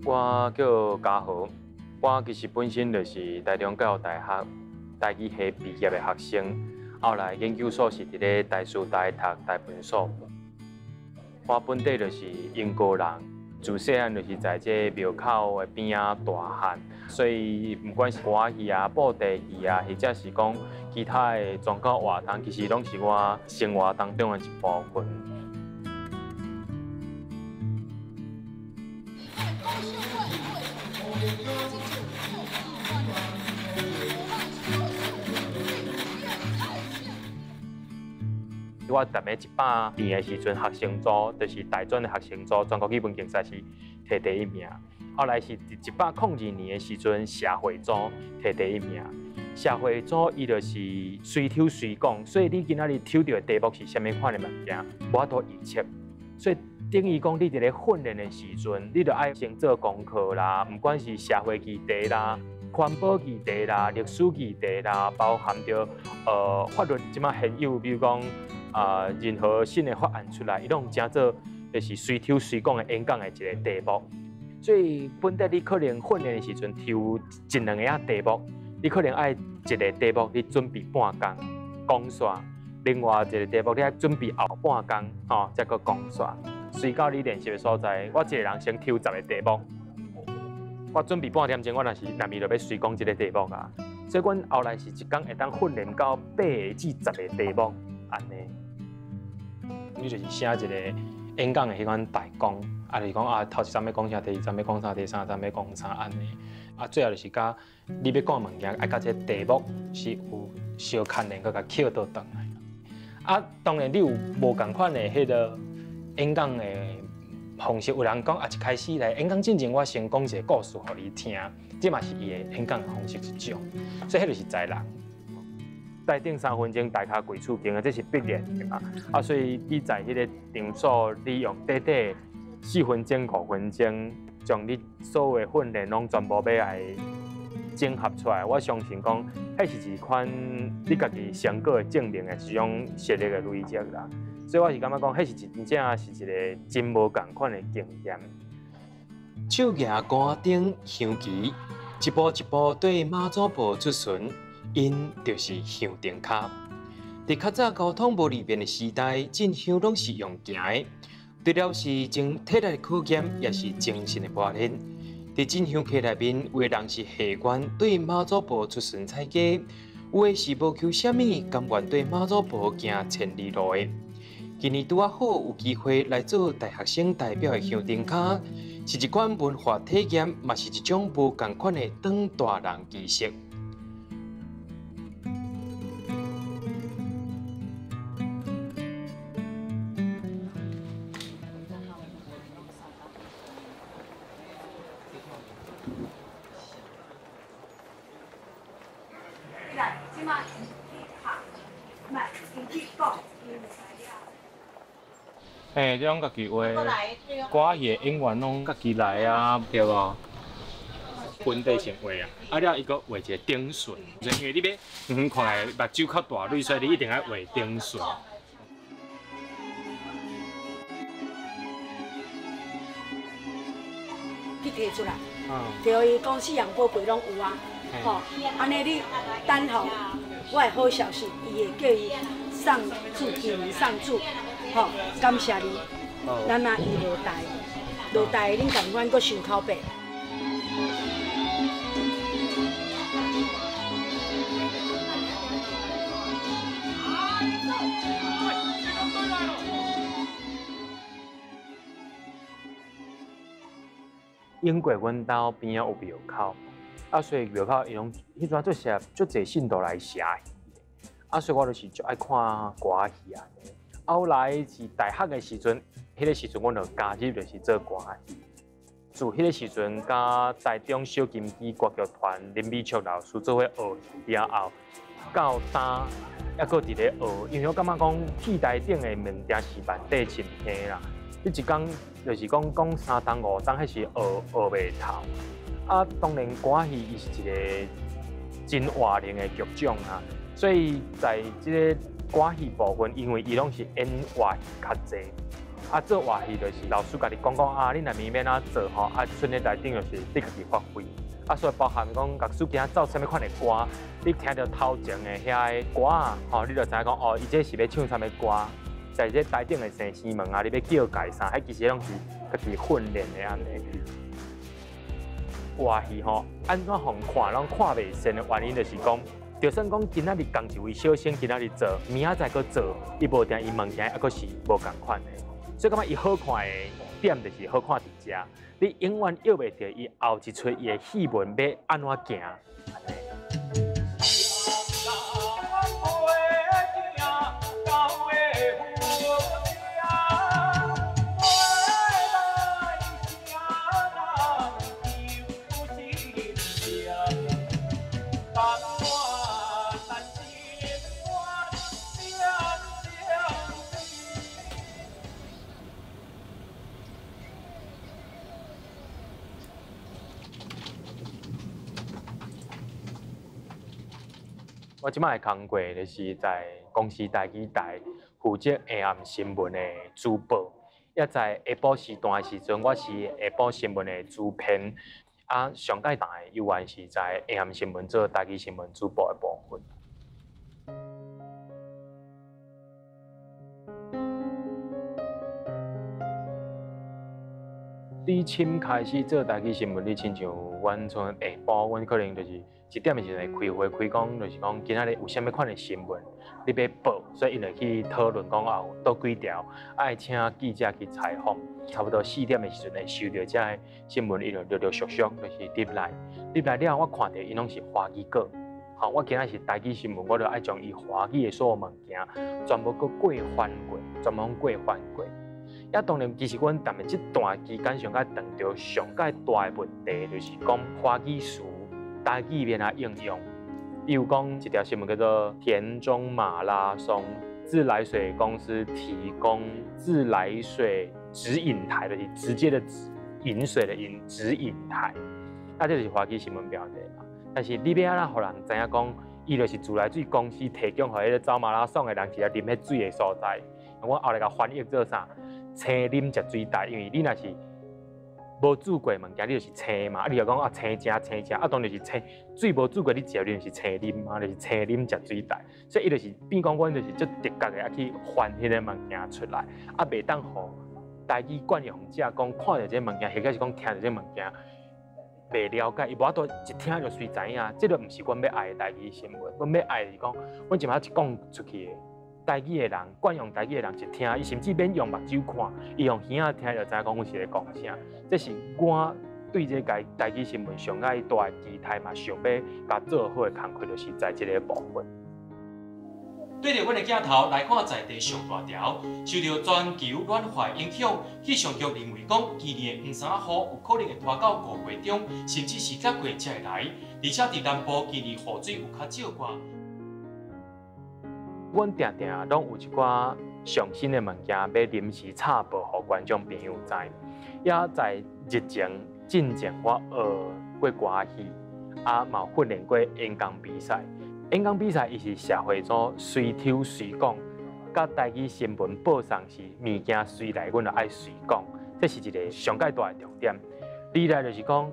我叫嘉豪，我其實本身就是台中教育大學台語系畢業的學生，後來研究所是佇咧台師大讀台文所。我本底就是鶯歌人，自細漢就是在這廟口的邊仔大漢，所以毋管是歌仔戲啊、布袋戲啊，或者是講其他的宗教活動，其實攏是我生活當中的一部分。我踮咧100年的時陣，學生組就是大專的學生組，全國語文競賽是摕第一名。後來是佇102年的時陣，社會組摕第一名。社會組伊就是隨抽隨講，所以你今仔日抽著的題目是啥物款的物件，無法度預測。所以等於講，你佇咧訓練的時陣，你著愛先做功課啦，毋管是社會議題啦、環保議題啦、歷史議題啦，包含著法律這馬現有，比如講任何新的法案出來，伊攏有成做就是隨抽隨講的演講的一個題目。所以本底你可能訓練的時陣抽一兩個仔題目，你可能愛一個題目你準備半工講煞，另外一個題目你愛準備後半工吼，才閣講煞。隨到你練習的所在，我一個人先抽10個題目，我準備半點鐘，我若是若咪就欲隨講這個題目啊。所以阮後來是一工會當訓練到8至10個題目，按呢。你就是寫一個演講的彼款大綱，啊，就是講啊，頭一站欲講啥，第二站欲講啥，第三站欲講啥按呢。啊，最後就是佮你欲講的物件，愛佮這個題目是有相牽連，閣共扣倒轉來。啊，當然你有無仝款的彼個演講的方式，有人講啊，一開始來演講進前，我先講一個故事予你聽，這嘛是伊的演講的方式一種，所以彼就是才人。台頂3分鐘，台跤跪厝間啊，這是必然的嘛。啊，所以你在彼個場所，你用短短4分鐘、5分鐘，將你所有的訓練攏全部欲來整合出來。我相信講，彼是一款你家己成果的證明的一種實力的累積啦。所以我是感覺講，彼是真正是一個真無仝款的經驗。手舉竿燈香旗，一步一步對媽祖婆出巡。𪜶就是香燈跤。佇較早交通無利便的時代，進香攏是用行的，除了是真體力的考驗，也是精神的磨練。佇進香溪內面，有的人是下願對媽祖婆出巡採家，有的是無求啥物，甘願對媽祖婆行千里路的。今年拄仔好有機會來做大學生代表的香燈跤，是一款文化體驗，嘛是一種無仝款的長大人儀式。嘿，這攏家己畫，歌仔戲的演員攏家己來啊，對無？本底先畫啊，啊了伊閣畫一個頂順，因為你欲遠遠看來目睭較大蕊，所以你一定愛畫頂順。去提出來，提予伊講四樣寶貝攏有啊，吼，按呢你等候我的好消息，伊會叫伊送主，金送主。吼，感謝你，咱若伊無代，無代，恁仝款閣想口白。英國阮兜邊仔有廟口，啊，所以廟口伊攏彼陣足適足濟信徒來寫戲，啊，所以我就是足愛看歌仔戲啊。後來是大學的時陣，彼個時陣阮就加入就是做歌仔戲。自彼個時陣，佮台中小金雞歌劇團林美卓老師做伙學戲了後，到今猶閣佇咧學，因為我感覺講戲台頂的物件是萬塊深坑啦。你一工就是講講3冬5冬，彼是學學袂透。啊，當然歌仔戲伊是一個真活靈的劇種啊，所以在這個歌戲部分，因為伊攏是演活戲較濟，啊，做活戏就是老师共你讲讲啊，你若明欲按怎做吼，啊，賰咧内顶就是你家己发挥。啊，所以包含讲乐师今仔奏啥物款的歌，你听著头前的遐个歌仔，吼，你就知影讲哦，伊这是欲唱啥物歌。在这台顶的生生门啊，你欲叫改啥，彼其实拢是家己训练的按呢。活戏吼，按怎予人看拢看袂顺的原因就是讲，就算讲今仔日仝一位小生今仔日做，明仔载阁做，伊无定伊物件犹阁是无仝款的。所以感觉伊好看的点就是好看伫遮，你永远约袂著伊后一出伊的戏文欲按怎行。我这摆的工作就是在公视台语台负责下暗新闻的主播，也在下晡时段的时阵，我是下晡新闻的主编。啊，上盖大的犹原是在下暗新闻做台语新闻主播的部分。你深开始做台语新闻，你亲像阮从下晡，阮可能就是一点的时阵会开会，开讲就是讲今仔日有啥物款的新闻，你欲报，所以𪜶就去讨论讲啊，有佗几条，爱请记者去采访。差不多4点的时阵会收著这个新闻，伊就陆陆续续就是入来，入来了后，我看著𪜶拢是华语稿。吼，我今仔是台语新闻，我就爱将伊华语的所有物件全部阁过翻过，全部拢过翻过。也当然，其实阮踮这段期间上盖碰著上盖大的问题，就是讲华语词台语欲按怎应用。比如讲，一条新闻叫做田中马拉松，自来水公司提供自来水直饮台，就是直接的饮水的饮直饮台。那这就是华语新闻标题嘛。但是你欲按怎予人知影讲，伊就是自来水公司提供予彼个走马拉松的人是来啉彼水的所在。我后来共翻译做啥？青啉食水台，因为你若是无煮过物件，你就是青嘛。啊，你就讲啊青食青食，啊当然是青水无煮过，你食啉是青啉嘛，就是青啉食水台。所以伊就是变讲，阮就是足直觉的啊去翻彼个物件出来，啊袂当予台语惯用者讲看著这个物件，或者是讲听著这个物件袂了解，伊无法度一听就随知影。这个毋是阮欲爱的台语新闻，阮欲爱的是讲，阮这摆一讲出去的。台语的人，惯用台语的人一听，伊甚至免用目睭看，伊用耳仔听就知影讲阮是咧讲啥。这是我对这个台语新闻上爱大的期待嘛，想欲共做好的工课，就是在这个部分。对著阮的镜头来看，在地上大条，受著全球暖化影响，气象局认为讲，今年的黄衫仔雨有可能会拖到5月中，甚至是六月才会来。而且伫南部，今年雨水有较少寡。阮定定拢有一寡上新的物件，欲临时插播予观众朋友知。也在日前、进前，我学过歌戏，啊，嘛训练过演讲比赛。演讲比赛伊是社会组随抽随讲，佮台语新闻报送是物件随来，阮就爱随讲，这是一个上盖大的重点。二来就是讲，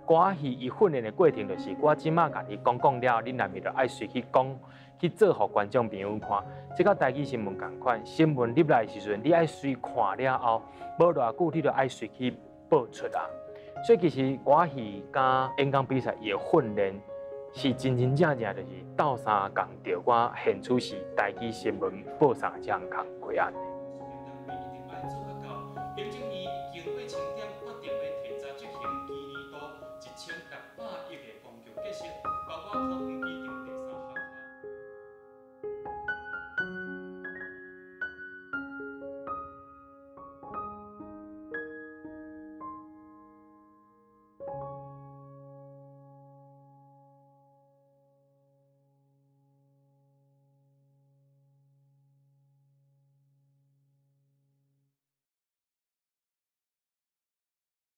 歌戏伊训练的过程就是，我这马共你讲讲了，恁内面就爱随去讲。去做予观众朋友看，这佮台语新闻仝款。新闻入来的时阵，你爱随看了后，无偌久你就爱随去报出来。所以其实歌戏佮演讲比赛伊的训练是真真正正就是斗相共著我现处是台语新闻报送的这项工课按呢。